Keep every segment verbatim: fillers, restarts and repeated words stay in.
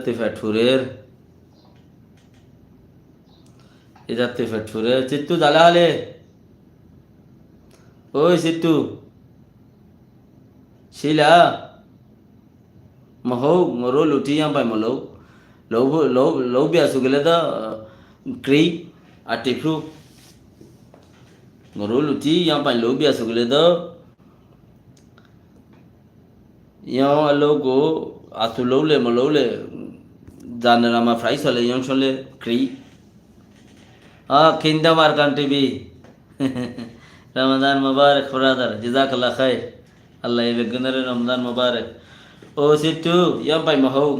တေဖဲထူရဲ။ အံၤတၢ်တေဖဲထူရဲ။ စံတူတၢ်လၢဟါလဲၣ်။ အိၣ် စံတူ။ ဆံလၢ မဟုတ် ငရိုးလူထီ ယင်းပိုင်မလို့ လုပ်ဖို့ လုပ် လုပ်ပြဆိုကြလေတော့ ခရစ် အတေဖျူ ငရိုးလူထီ ယင်းပိုင် လုပ်ပြဆိုကြလေတော့ ယင်းအလုပ်ကို အသူလုပ်လဲ မလုပ်လဲ ဇာနရမ ဖရိုက်ဆိုလဲ ယင်းရှုံးလဲ ခရစ် အာ Kingdom Arkan TV Ramadan Mubarak brother, Jazakallah khair. Allah ရဲ့ ဂုဏ်ရ Ramadan Mubarak. အို စစ်တူ ယင်းပိုင်မဟုတ်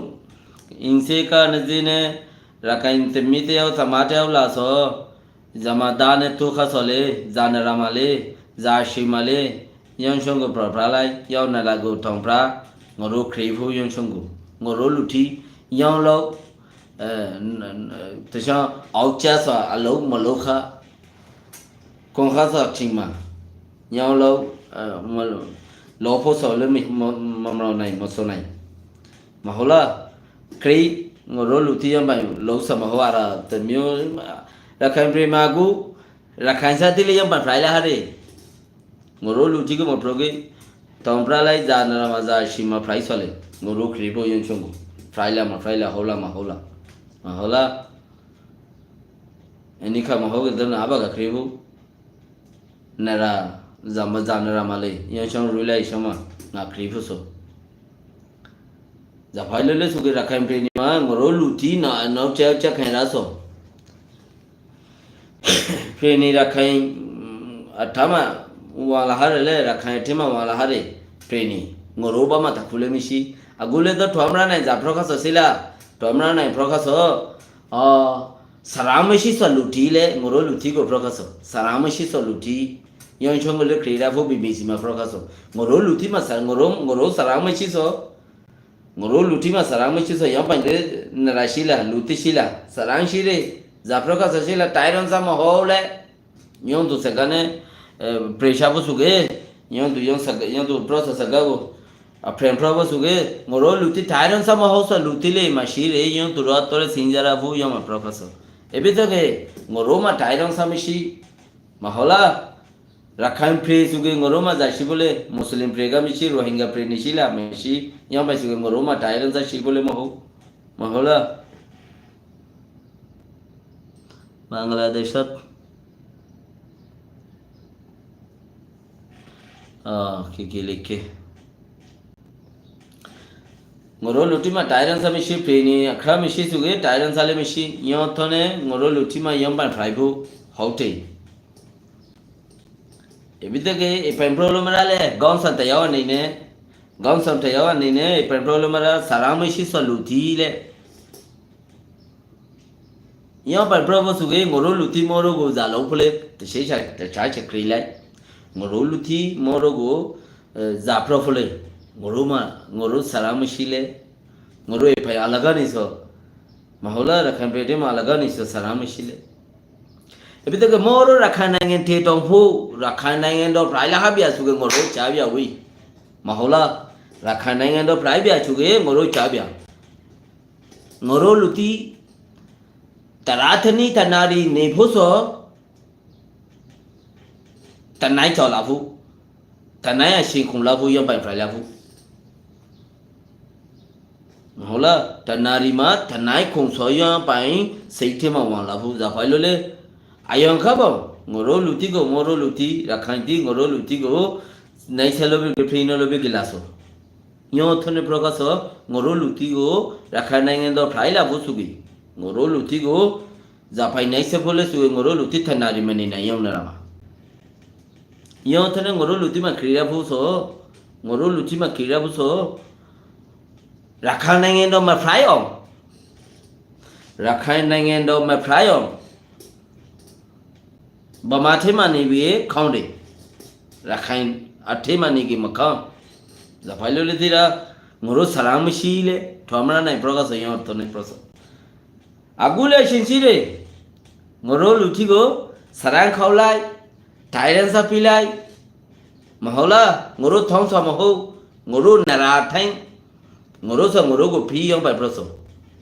အင်းစေကနဇင်းနဲ့ ရခိုင်သမီးတစ်ယောက် သမားတစ်ယောက်လာဆို ဇာမဒါနဲ့ ထိုးခါဆိုလေ ဇာနရမလေး ဇာရှိမလေး ယင်းရှုံးကို ပြပြလိုက် ယင်းနလာကို ထောင်ပြ ငရိုးခရီးဖို့ ယင်းရှုံးကို ငရိုးလူထီ ယင်းလောက် အဲ တခြား အောက်ကျစွာ အလုပ်မလုပ်ခါ ခွန်ခါစွာ ချိန်မှာ ညောင်းလို့ အဲ မလို့ လောဖို့ဆိုလည်း မ မ မမလောက်နိုင် မဆိုနိုင် မဟုတ်လား ခရစ် ငရိုးလူထီ ယင်းပိုင် လုပ်စမဟုတ် အဲ့ဒါတစ်မျိုး ရခိုင်ပြည်မှာ အခု ရခိုင်စတဲ့ လျံပိုင် ဖရိုက်လာ ဟါရယ် ငရိုးလူထီ ကမပြိုက့ ထောင်ပြလိုက် ဇာနရမ ဇာရှိမ ဖရိုက်ဆိုလေ ငရိုးခရီးဖို့ ယင်းရှုံးကို ဖရိုက်လာ မဖရိုက်လာ ဟုတ်လား မဟုတ်လား မဟုတ်လား အနိခါ မဟုတ်က့ တနအဘက ခရီးဖို့ နရ ဇာမ ဇာနရမလေး ယင်းရှုံး ရူလၢ ယင်းရှုံးမ ငါခရီးဖို့ဆို ဇာဖဲလဲလဲ သူက့ ရခိုင်ပြည်မှာ ငရိုးလူထီ န နောက်ကျကျ ခံရဆို ပြည်နယ် ရခိုင် အထက်မှာ ဝင်လာဟာတယ်လေ ရခိုင်အထက်မှာ ဝင်လာဟာတယ် ပြည်နယ် ငရိုးဘာမှ တစ်ခုလည်းမရှိ အခုလည်းတော့ ထွမ်ရနိုင် ဇာဖျိခါဆို ရှိလား ထွမ်ရနိုင် ဖျိခါဆို အော် စရမ်းမရှိဆို လူထီလေ ငရိုးလူထီကို ဖျိခါဆို စရမ်းမရှိဆို လူထီ ယင်းရှုံးကလေး ခရစ်ယာန် ဖို့ BBC မှာ ဖျိခါဆို ငရိုးလူထီမှာ စရ ငရိုး ငရိုးစရမ်းမရှိဆို ငရိုးလူထီမှာ စရမ်းမရှိဆို ယင်းပိုင်တဲ့ နရရှိလား လူထီရှိလား စရမ်းရှိတယ် ဇာဖျိခါဆို ရှိလား တိုင်းရင်းသား မဟုတ်လဲ ယင်းသူစကားနဲ့ အဲ pressure ဖို့ဆိုက့ ယင်းသူ ယင်းစကား ယင်းသူ ပြောစကားကို အဖရန်ဖျိဖို့ဆိုက့ ငရိုးလူထီ တိုင်းရင်းသား မဟုတ်ဆို လူထီလေး မရှိတယ် ယင်းသူတို့ တော်တော် စင်ကြရဖို့ ယင်းမှာ ဖျိခါဆို အဘိဓမ္မာက့ ငရိုးမှာ တိုင်းရင်းသား မရှိ မဟုတ်လား ရခိုင်ပြည်သူက့ ငရိုးမှာ ဇာရှိဖို့လဲ မွတ်စလင်ပြည်က မရှိ ရိုဟင်ဂျာပြည် နေရှိလား မရှိ ယင်းပိုင်သူက့ ငရိုးမှာ တိုင်းရင်းသား ရှိဖို့လဲ မဟုတ် မဟုတ်လား ဘင်္ဂလားဒေ့ရှ် အာ က့ က့ လ့ က့ ငရိုးလူထီမှာ တိုင်းရင်းသား မရှိ ပြည်နယ် အခါ မရှိသူက့ တိုင်းရင်းသား လည်း မရှိ ယင်းထီၣ်န့ၣ် ငရိုးလူထီမှာ ယင်းပိုင် ဖရိုက်ဖို့ ဟုတ်တယ် အဘိဓမ္မာက့ အပိုင် problem မရလဲ ခေါင်းဆောင်တစ်ယောက်အနေနဲ့ ခေါင်းဆောင်တစ်ယောက်အနေနဲ့ အပိုင် problem မရ စရမ်းမရှိဆို လူထီလေ ယင်းပိုင် problem ဆိုက့ ငရိုးလူထီ မရိုးကို ဇာလုပ်ဖို့လဲ တစ်ချက် တစ်ချက် ချက် ခရီးလိုက် ငရိုးလူထီ မရိုးကို အဲ ဇာဖျိဖို့လဲ ငရိုးမှာ ငရိုးစရမ်းမရှိလဲ ငရိုးအပိုင် အလကားနေဆို မဟုတ်လား ရခိုင်ပြည်ထဲမှာ အလကားနေဆို စရမ်းမရှိလဲ အဘိဓမ္မာက့ မရိုး ရခိုင်နိုင်ငံ တည်ထောင်ဖို့ ရခိုင်နိုင်ငံတော် ဖရိုက်လာ ဟါဘျါဆိုက့ ငရိုး ချပြဝံ မဟုတ်လား ရခိုင်နိုင်ငံတော် ဖရိုက်ပြဆိုက့ ငရိုး ချပြ ငရိုးလူထီ တစ်လ တစ်နံၣ် တစ်နၣ်ရံၣ် နေဖို့ဆို တစ်နၣ်ရံၣ် ကျော်လာဖို့ တစ်နၣ်ရံၣ် အချိန်ကုန်လာဖို့ ယင်းပိုင် ဖရိုက်လာဖို့ မဟုတ်လား တစ်နၣ်ရံၣ်မှာ တစ်နၣ်ရံၣ် ကုန်ဆို ယင်းပိုင် စိတ်ထဲမှာ ဝင်လာဖို့ ဇာဖဲလဲလဲ အယံၤခါဘၣ် ငရိုးလူထီကို မရိုးလူထီ ရခိုင်ထီ ငရိုးလူထီကို နှိပ်စက်လို့ပဲက့ ဖိနှိပ်လို့ပဲက့ လာဆို ယင်းထီၣ်န့ၣ် ဖျိခါဆို ငရိုးလူထီကို ရခိုင်နိုင်ငံတော် ဖရိုက်လာဖို့ဆိုက့ ငရိုးလူထီကို ဇာပိုင် နှိပ်စက်ဖို့လဲဆိုက့ ငရိုးလူထီ တစ်နၣ်ရံၣ် မနေနိုင် ယင်းနရမ ယင်းထီၣ်န့ၣ် ငရိုးလူထီမှာ ခရီးရဖို့ဆို ငရိုးလူထီမှာ ခရီးရဖို့ဆို ရခိုင်နိုင်ငံတော် မဖရိုက်အောင် ရခိုင်နိုင်ငံတော် မဖရိုက်အောင် ဗမာထဲမှာနေပြီး ကောင်းတယ် ရခိုင်အထဲမှာနေရင် မကောင်း ဇာဖဲလဲလဲ သီးတာ ငရိုးစရမ်းမရှိလဲ ထွမ်ရနိုင် ဖျိခါဆို ယင်းထီၣ်န့ၣ် ဖျိခါဆို အခုလည်း အချိန်ရှိတယ် ငရိုးလူထီကို စရမ်းခေါ်လိုက် တိုင်းရင်းသား ပေးလိုက် မဟုတ်လား ငရိုးထောင်စွာ မဟုတ် ငရိုးနရထိုင် ငရိုးစွာ ငရိုးကို ဖီ ယင်းပိုင် ဖျိခါဆို